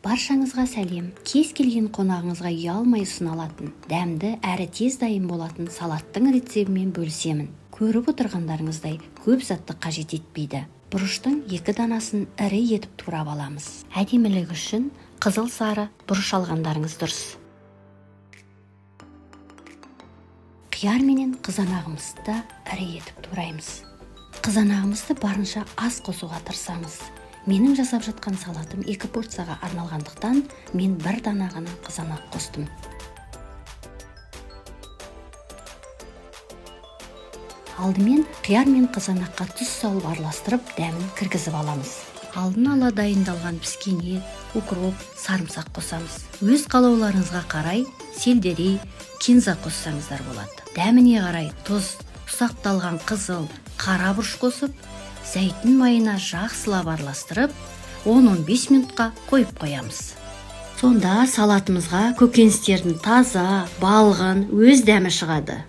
Баршаңызға сәлем! Кез келген қонағыңызға ұялмай ұсына алатын, дәмді әрі тез дайын болатын салаттың рецебімен бөлісемін. Көріп отырғандарыңыздай, көп затты қажет етпейді. Бұрыштың 2 данасын ірі етіп турап аламыз. Әдемілігі үшін қызыл сары бұрыш алғандарыңыз дұрыс. Қияр менен қызанағымызды да ірі етіп тураймыз. Қызанағымызды барынша аз қосуға тырысамыз. Менің жасап жатқан салатым 2 порцияға арналғандықтан мен 1 дана ғана қызанақ қостым. Алдымен қияр мен қызанаққа тұз салып араластырып, дәмін кіргізіп аламыз. Алдын ала дайындалған піскен ет, укроп, сарымсақ қосамыз. Өз қалауларыңызға қарай сельдерей, кинза қоссаңыздар болады. Дәміне қарай тұз, ұсақталған қызыл, қара бұрыш қосып, зәйтүн майына жақсылап араластырып, 10-15 минутқа қойып қоямыз. Сонда салатымызға көкөністердің таза, балғын, өз дәмі шығады.